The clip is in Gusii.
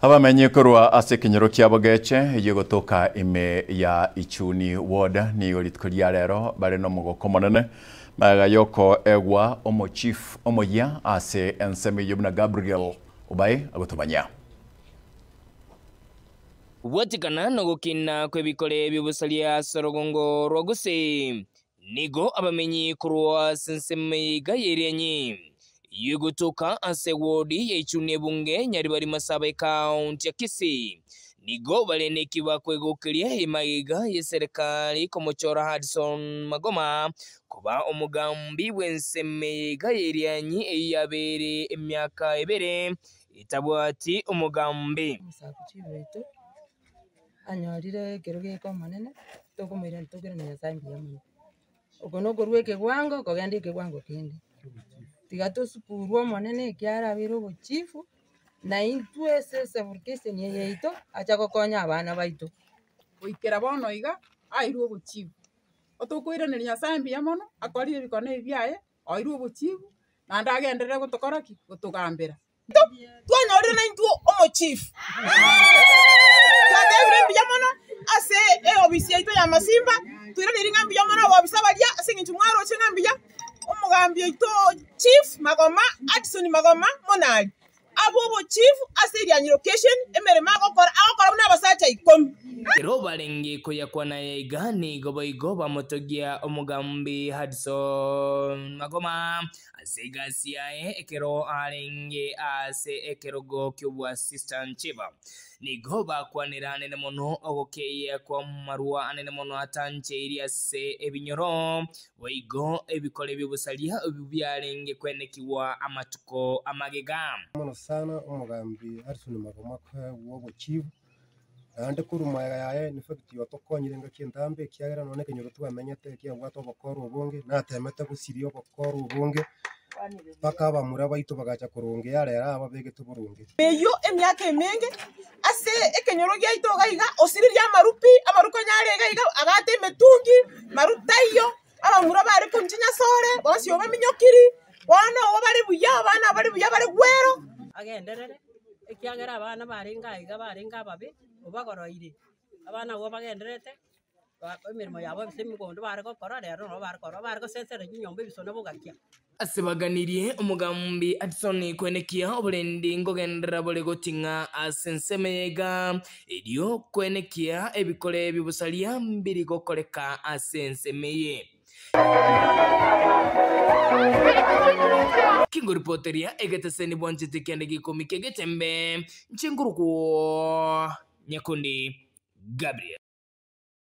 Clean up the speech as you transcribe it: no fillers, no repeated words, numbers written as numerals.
Abamenyi korwa ase ekenyoro kia Bogeche eyio egotoka ime ya Ichuni ward nigo rituko ria rero bare nomogoko omonene magega yokoegwa omochief omoyia ase ensemo eyio buna Gabriel Obae agotomanyia. Kobwatekana nogokina kw'ebikore bi'obosaria ase orogongo rwa Gusii, Nigo abamenyi korwa ase ensemo eye iga y'Erianyi, eyio egotoka ase ewodi ya Ichuni ebunge Nyaribari Masaba ekaunti ya Kisii, nigo bare neki bakwegokeria emagega y'eserekari komochora Hudson Magoma koba omogambi bw'ensemo eye iga y'Erianyi eyio yabeire emiaka ebere etabwati omogambi. Omosaku chigoito anyorire ekerogo eke omonene, tokomoirania tokoirania Nyasaye mbuya mono. Oko nokorwa ekegwango kogenda ekegwango kende. Tiga tosukurwe omonene ekiagera abeire obochifu, na intwe ase esublocation eye yaito, acha gokonya abana baito. Goikera bono iga, airwe obochifu, otokoiraneria Nyasaye mbuya mono, akorire ebikone ebi biaye, oirwe obochifu, naende agenderere gotokora ki? Gotogambera. Twanyorire naintwe omochifu, twatebire mbuya mono ase eofisi yaito ya Masimba, twiraneiri ng'a mbuya mono abobisa baria ase eng'encho mwaroche ng'a mbuya, omogambi oito Chief Magoma, Hudson Magoma Monari, abe obochifu ase Irianyi Location, emeremo agokora, agokora buna abasacha ikomi. Ekero barenge koyakwana aya iga, nigo boigo bamotogia omogambi Hudson Magoma Ase egasi yaye ekero arenge ase ekerogo ki'oboassistant chief, nigo bakwanera anene mono ogokeyia kw'amarwa anene mono atancheiri ase ebinyoro, boigo ebikore bi'obosaria ebio biarenge kwenekigwa amatuko amagega. Mono sana omogambi Harrison Magoma bw'obochief, Naende korwa magega yaye in fact otokonyire engaki entambe ekiagera nonya na ekenyoro twamenyete ekiabwate obokora obonge, natemete gosiria obokora obonge mpaka abamura baito bagacha korongea rero aba babegete boronge. Eyio emiaka emenge ase ekenyoro giaito iga iga, osiririe amaru pi, amaru konya are iga iga, agate emetungi, maru taiyo, abamura bare korwa chinyasore, bonsi obaminyokiri, bono igo bare buya, abana bare buya bare gwero. Agenderere, ekiagera abana barenge aiga barenge ababe, obagoroire, abana abwo bagendererete, ba emeremo yabo ase emegondo bare gokora, rero nabo bare korora, bare gosesera chinyomba ebisona bogakia. Ase baganirie omogambi Hudson koenekia oborendi nkogenderera bore goting'a ase ensemo eye iga, erio koenekia ebikore bi'obosaria mbiri gokoreka ase ensemo eye. Kingoripoteria egeteseni bwanchete kiane gekomi kegetembe, inche nkorokwa Nyakundi Gabriel.